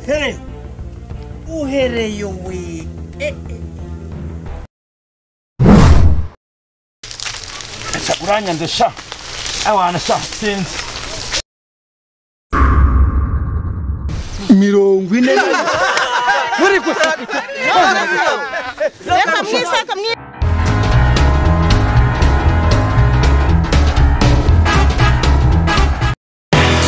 Uhereye uhereye we uranyanze sha awana sha sinzi 40 muri gusaka reka mwisaka mwi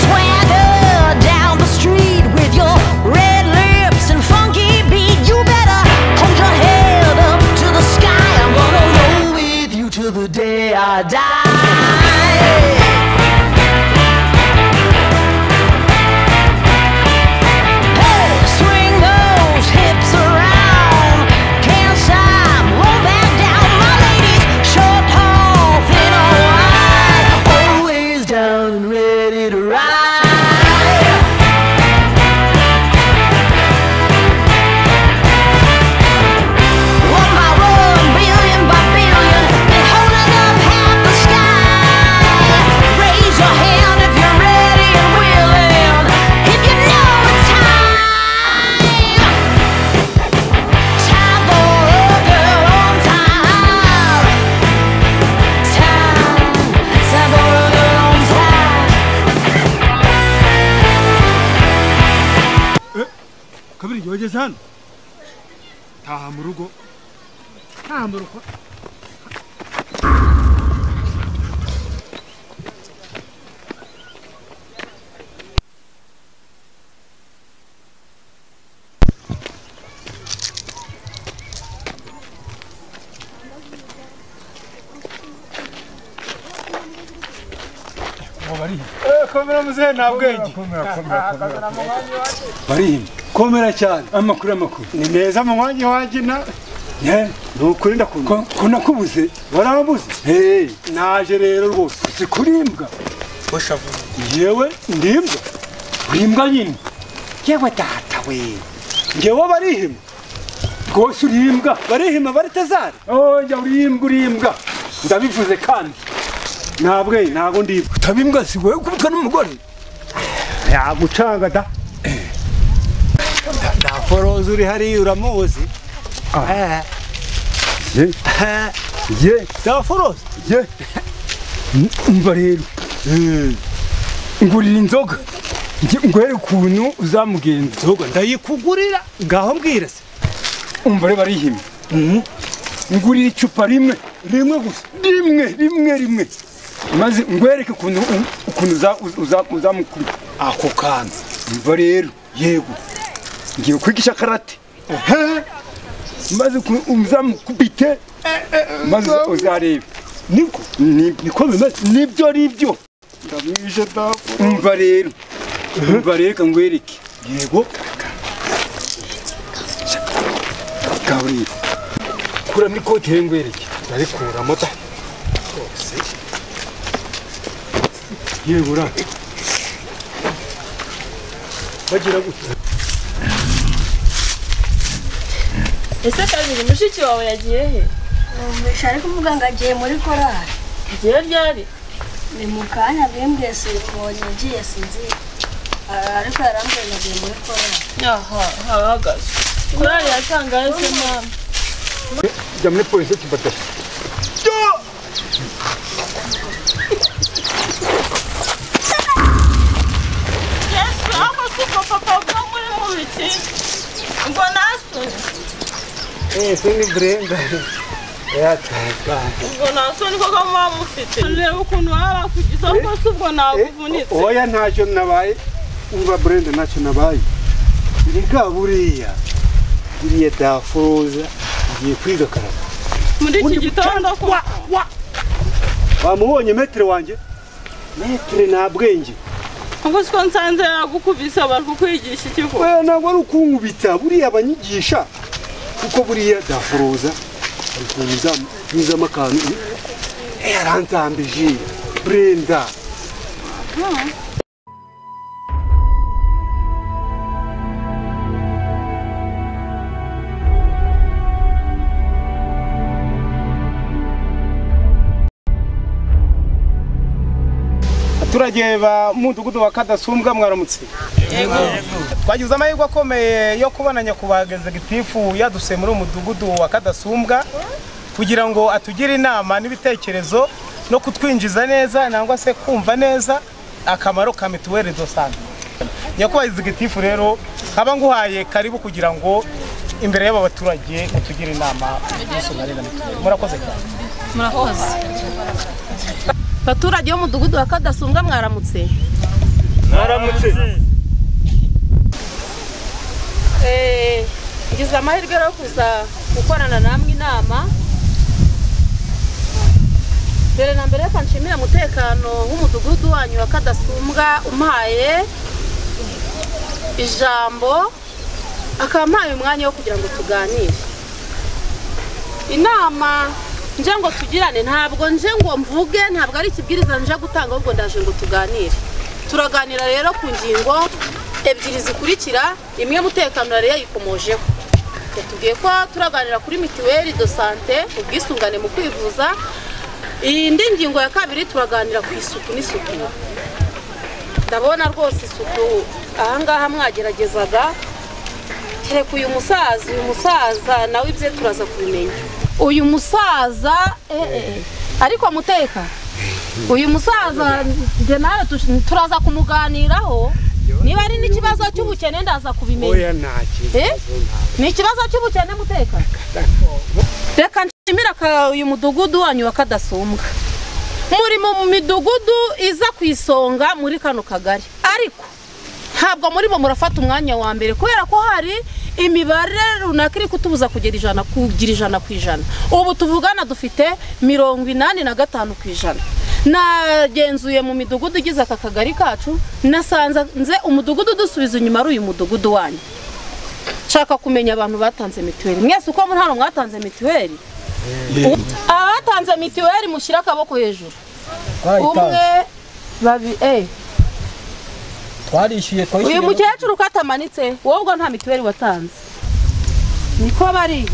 Swagger down the street with your red lips and funky beat. You better hold your head up to the sky. I'm gonna roll with you till the day I die. Hey, swing those hips around. Can't stop, roll back down. My ladies, short, tall, thin or wide, always down and ready to ride. One by one, billion by billion, been holding up half the sky. Raise your hand if you're ready and willing, if you know it's time. Time for a girl on time. Time, time for a girl on time. Kabiri wageze hano taha mu rugo taha mu rugo Komera muzehe nta bwenge. Barihima komera cyane amakuru amakuru ni meza mu mwanya wanjye na ni ukuri ndakunda ko nakubuze warambuze hey naje rero rwose si kurimbwa yewe ndimbwa urimbwa nyine yewe data we ngewe barihima rwose urimbwa barihima baritazari oya urimbwa urimbwa ndabivuze kandi nta bwenge ntago ndibwa utabimbwa si wowe kubutwa n'umugore yagucanga da Daforoza uri hariya uramuzi ye ye Daforoza ye umva rero ngurira inzoga ngwere ukuntu uzamugenza inzoga ndayikugurira ngaho mbwira se umva rero barihima ngurira icupa rimwe rimwe gusa rimwe rimwe rimwe maze ngwereke ukuntu ukuntu uzamukubita ako kantu umva rero yego ngiye kwigisha karate maze uzamukubite maze uzarebe niko niko bimeze nibyo nibyo ndamwishe Daforoza umva rero ka ngwereke yego Gabriel kuramo ikote ngwereke ndarikuramo da yego ra bagira gute Ese kabiri mushiki wawe yagiye he? Numvise ari kuvuga ngo agiye muri korali. Agiye ryari? Ni mu kanya bimbwiye simbonye ngiye sinzi ariko yarambwiye ngo agiye muri korali. Aha hahagaze. Korali yatangaye se mama? Jya muri polisi kibata. Yesu aho siko papa ubwo muri mu biki? Ngo nasoni. Sini Brenda. Ubwo nasoni koko muba mufite. Reba ukuntu baba bakugize ahubwo si ubwo naguvunitse. Oya ntacyo nabaye umva Brenda ntacyo nabaye reka buriya buriya Daforoza ngiye kwiga karate Muri iki gitondo ko wamubonye metere wanjye metere nta bwenge ubwo siko nsanze yagukubise bari kukwigisha iki ko? Oya ntabwo ari ukunkubita buriya abanyigisha kuko buriya Daforoza ari kunyuzamo akantu yarantambije Brenda Baturage ba mudugudu wa Kadasumbwa mwaramutse. Twagize amahirwe akomeye yo kubona nyakubahwa executive yaduse muri umudugudu wa Kadasumbwa kugira ngo atugire inama n'ibitekerezo no kutwinjiza neza nangwa se kumva neza akamaro ka mutuelle de santé. Nyakubahwa executive rero nkaba nguhaye karibu kugira ngo imbere y'aba baturage utugire inama y'ubwisungane na mituweli. Murakoze cyane. Murakoze. Baturage bo mudugudu wa Kadasumbwa mwaramutse. Mwaramutse. Ngize amahirwe yo kuza gukorana namwe inama. Mbere na mbere reka nshimire umutekano w'umudugudu wanyu wa Kadasumbwa umpaye ijambo akampaye umwanya wo kugira ngo tuganire. Inama nje ngo tugirane ntabwo nje ngo mvuge, ntabwo ari ikibwiriza nje gutanga, ahubwo ndaje ngo tuganire. Turaganira rero ku ngingo ebyiri zikurikira, imwe mutekano yari yayikomojeho. Yatubwiye ko turaganira kuri mutuelle de santé, ubwisungane mu kwivuza. Indi ngingo ya kabiri turaganira ku isuku n'isukura. Ndabona rwose isuku ahangaha mwageragezaga, kereka uyu musaza nawe ibye turaza kubimenya. Uyu musaza ariko muteka uyu musaza nje nawe turaza kumuganiraho, niba ari n'ikibazo cy'ubukene ndaza kubimenya. Oya nta kibazo. Ni ikibazo cy'ubukene muteka. Reka nshimira uyu mudugudu wanyu wa Kadasumbwa. Muri mu midugudu iza ku isonga muri kano kagari, ariko ntabwo muri bo murafata umwanya wa mbere kubera ko hari imibare runaka iri kutubuza kugera ijana kugira 100%. Ubu tuvugana dufite 85%. Nagenzuye mu midugudu igize aka kagari kacu, nasanze nze umudugudu dusubiza inyuma ari uyu mudugudu wanyu. Nshaka kumenya abantu batanze mituweli. Mwese uko muri hano mwatanze mituweli? Abatanze mituweli mushyira akaboko hejuru. Umwe, babiri, twarishyuye. Uyu mukecuru katamanitse, wowe ubwo nta mituweli watanze. Niko bariye.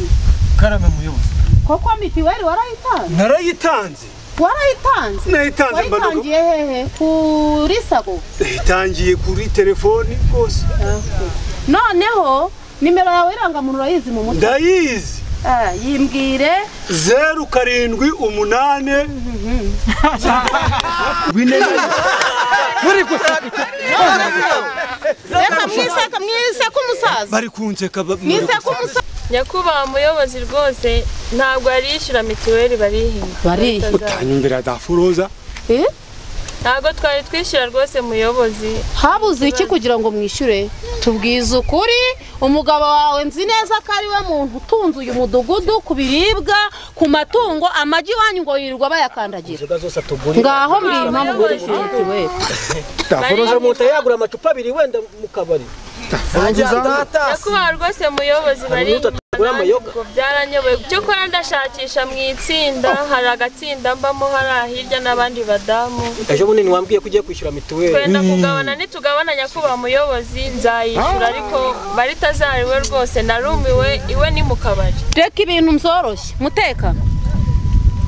Karame muyobozi. Koko mituweli warayitanze? Narayitanze. Warayitanze? Nayitanze mbanuka. Wayitangiye hehe? Kuri Sago? Nayitangiye kuri telefoni rwose. Noneho nimero yawe irangamuntu urayizi mu mutwe? Ndayizi. Yimbwire. 0 7 8 Muri guseka. Reka mwiseka mwiseka umusaza. Bari kunseka. Mwiseka umusaza. Nyakubahwa muyobozi rwose ntabwo arishyura mituweli barihima. Barihima. Utanyumvira dafuroza. Ntabwo twari twishyura rwose muyobozi. Habuze iki kugira ngo mwishyure? Tubwize ukuri, umugabo wawe nzi neza ko ari we muntu utunze uyu mudugudu ku biribwa, ku matungo, amagi wanyu ngo yirirwa bayakandagira. Ngaho mbwira impamvu muri mituweli. Dafuroza muta yagura amacupa abiri wenda mu kabari. Nyakubahwa rwose muyobozi barihima. Byaranyoboye cyokora ndashakisha mu itsinda, hari agatsinda mbamo hari hirya n'abandi badamu. Ejo bundi ntiwambwiye ko ugiye kwishyura mituweli. Twenda kugabana, nitugabana nyakubahwa muyobozi nzayishyura, ariko baritazariwe rwose narumiwe, iwe ni mu kabari. Reka ibintu mbyoroshye muteka.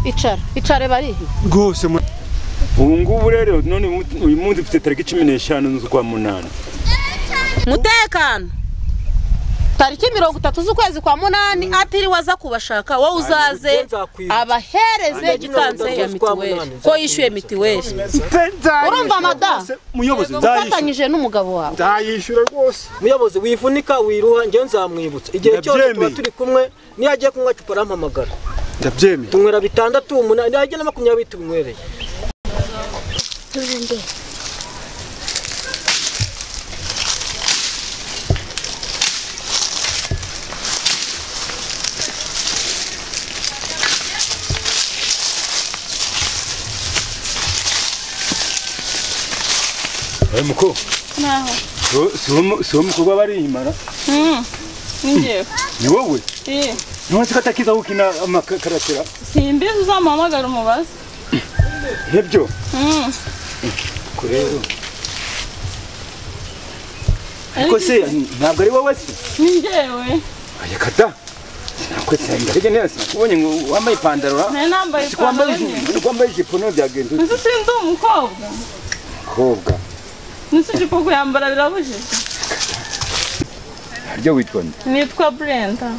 Icara, icare barihi. Rwose ubu ngubu rero none uyu munsi mfite tariki 15 z'ukwa 8. Mutekano. Tariki 30 z'ukwezi kwa 8 atiriwe aza kubashaka, wowe uzaze abahereze igitanze ya mituweli ko yishyuye mituweli. Urumva mada? Muyobozi ufatanyije n'umugabo wawe. Ndayishyura rwose. Muyobozi wifunika wiruha nje nzamwibutsa. Igihe cyose tuba turi kumwe niyo agiye kunywa cupa arampamagara. Ndabyemeye. Tunywera 6 8 yagiye na 20 tunywereye. Muko. Naho. Si mukobwa bari inyuma. Ninjye. Ni wowe? Eh. None katakiza ukina amakaratera. Simbizi uzamuhamagara umubaze. Nibyo? Kurero. Ariko se ntabwo ari wowe se? Ninjyewe. Aya kata. Nakwetsenga rege neza kubonye ngo wambaye ipantaro. Nari nambaye ipantaro. Kwambaye ijipo no byagenze. Nzi sindi umukobwa. Abakobwa. Nisi ijipo kuyambara birabujije. Harya witwa nde? Nitwa Brenda.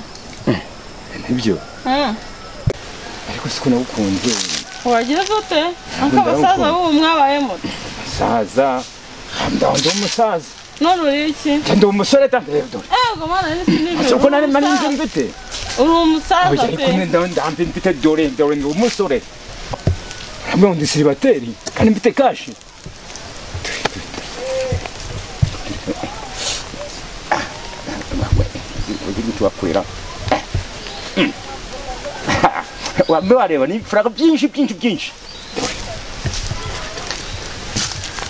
Nibyo. Ariko siko nagukunze. Wagira ute? Akabasaza b'ubu mwabaye muto. Saza. Ndi umusaza. None uri iki? Ndi umusore tante. Ego mana nisi nibyo. Siko nari nzi mfite. Uri umusaza pe. Ariko ndambi mfite dore dore ndi umusore. Hamwe ndi siribateri kandi mfite kashi. Wakwera. Wambe wareba ni faranga byinshi byinshi byinshi.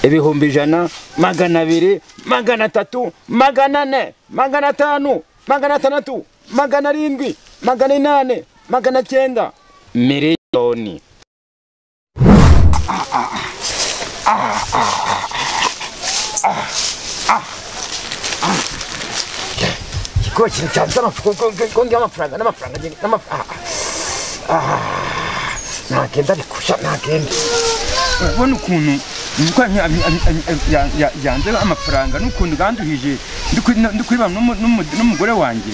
100,000, 200, 300, 400, 500, 600, 700, 800, 900, miliyoni. Ko kintu cyanze amafaranga n'amafaranga n'amafaranga. Nagenda bikusha nagenda. Ubona ukuntu yanze amafaranga n'ukuntu ganduhije ndikwiba n'umugore wanjye.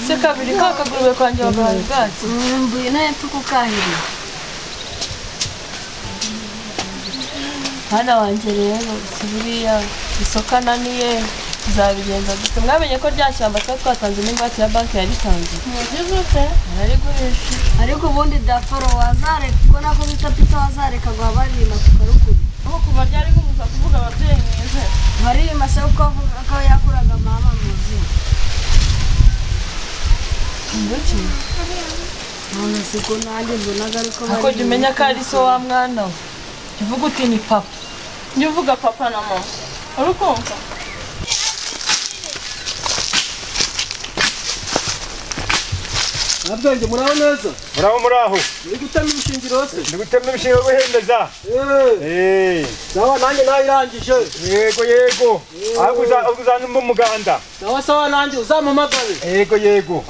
Se kabiri kakagurwe kwanjye wabaye bwatsi. Mbuye naye tukukahira. Mwana wanjye rero siburiya isoko ananiye tuzabigenza dute? Mwamenye ko rya shyamba twari twatanze n'ingwate ya banki yaritanze. Mugize ute? Narigurisha. Ariko ubundi daforo wazareka ko nako bita pita wazareka ngo abarima tukarukura. Aho kuva ryari kubuza kuvuga ababyeyi mwize. Barima se uko avuga ko yakuraga mama muzi. Nduki? None siko nanjye mbonaga ariko bari. Ako jya umenya ko ari so wa mwana we. Jya uvuga uti ni papa. Jya uvuga papa na mama. Uri kumva? Nabwenge muraho neza? Muraho muraho. Muri gutema ibishingiro se? Ndi gutema ibishingiro guhembeza. Sawa nanjye nayirangije. Yego yego. Ahubwo uzanuma umuganda. Sawa sawa nanjye uzampamagare. Yego yego.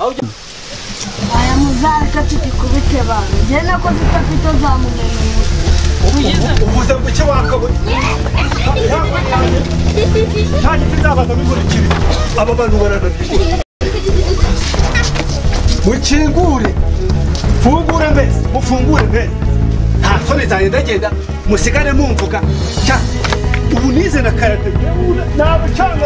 Aya muzareka tutikubite bantu. Njye nakoze itapito zamumena umutwe. Uvuze ngo icyo wakabona. Nta giti nzabaza nkurikire. Aba bantu barananiye. Mukingure, fungure mbese, mufungure mbese. Nta soni zanjye ndagenda, musigare mumvuga. Ubu nize na karate, nabucanga.